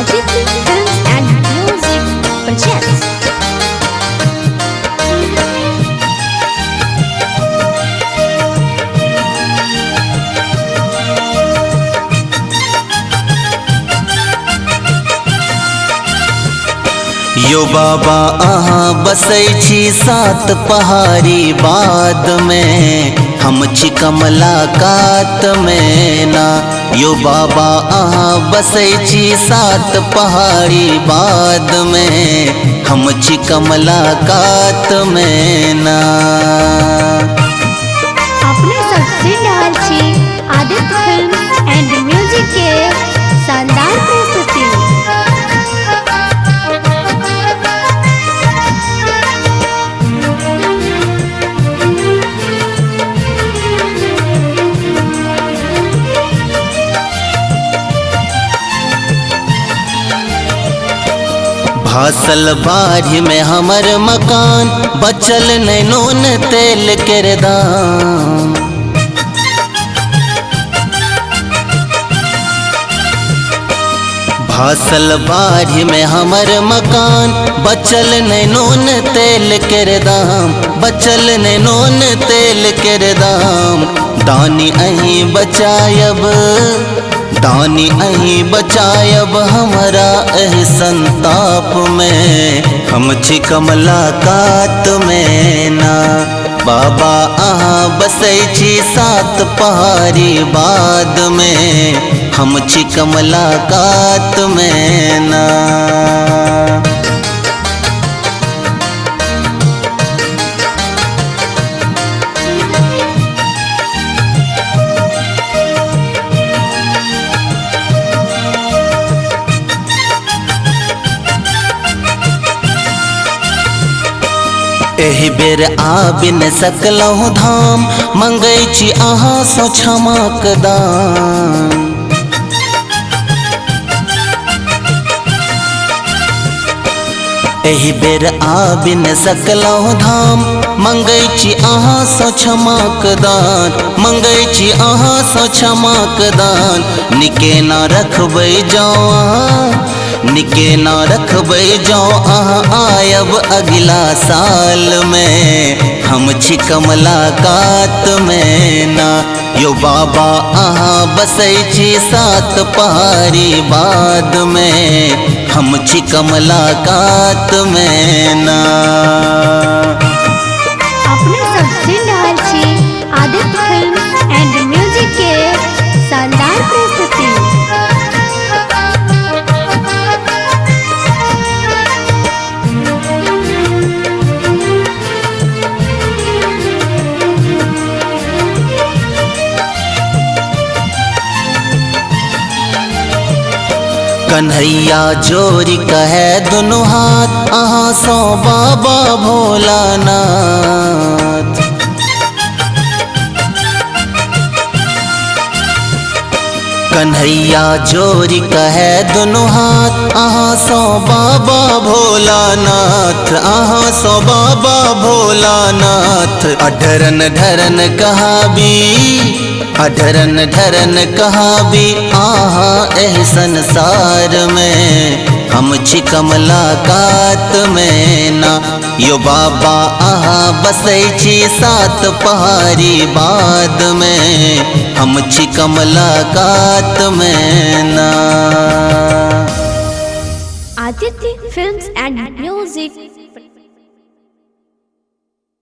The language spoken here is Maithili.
Aditya Films and Music presents. यो बाबा अहाँ बसै छी सात पहाड़ी बाद में, हम छी कमला कात में ना। यो बाबा अहाँ बसै छी सात पहाड़ी बाद में, हम छी कमला कात में ना। अपने सब सुनि रहल छी आदित्य फिल्म एंड म्यूजिक के शानदार प्रस्तुति। भासल बाढ़ में हमर मकान, बचल नहीं नून तेल के दाम। भासल बाढ़ में हमर मकान, बचल नहीं नून तेल के दाम, बचल नहीं नून तेल के दाम। दानी अहीं बचायब, दानी अहीं बचायब हमरा एहि संताप में, हम छी कमला कात में ना। बाबा अहाँ बसै छी सात पहाड़ी बाद में, हम छी कमला कात में ना। एहि बेर आबि न सकलहुँ धाम, मंगै छी अहाँ सँ क्षमाक दान। एहि बेर आबि न सकलहुँ धाम, मंगै छी अहाँ सँ क्षमाक दान, मंगै छी अहाँ सँ क्षमाक दान। निके ना रखबै जौं अहाँ, निके ना रखबै जौं अहाँ आयब अगिला साल में, हम छी कमला कात में ना। यो बाबा अहाँ बसै छी सात पहाड़ी बाद में, हम छी कमला कात में ना। अपने सब सुनि रहल छी आदित्य फिल्म एंड म्यूजिक के शानदार प्रस्तुति। कन्हैया जोरी कहे दुनू हाथ, अहाँ सो बाबा भोलानाथ। कन्हैया जोरी कहे दुनू हाथ, अहाँ सो बाबा भोलानाथ, अहाँ सो बाबा भोलानाथ। अढरन ढरन कहाबी, अढरन ढरन कहाबी आहा एहि संसार में, हम छी कमला कात में ना। यो बाबा अहाँ बसै छी सात पहाड़ी बाद में, हम छी कमला कात में ना। Aditya films and music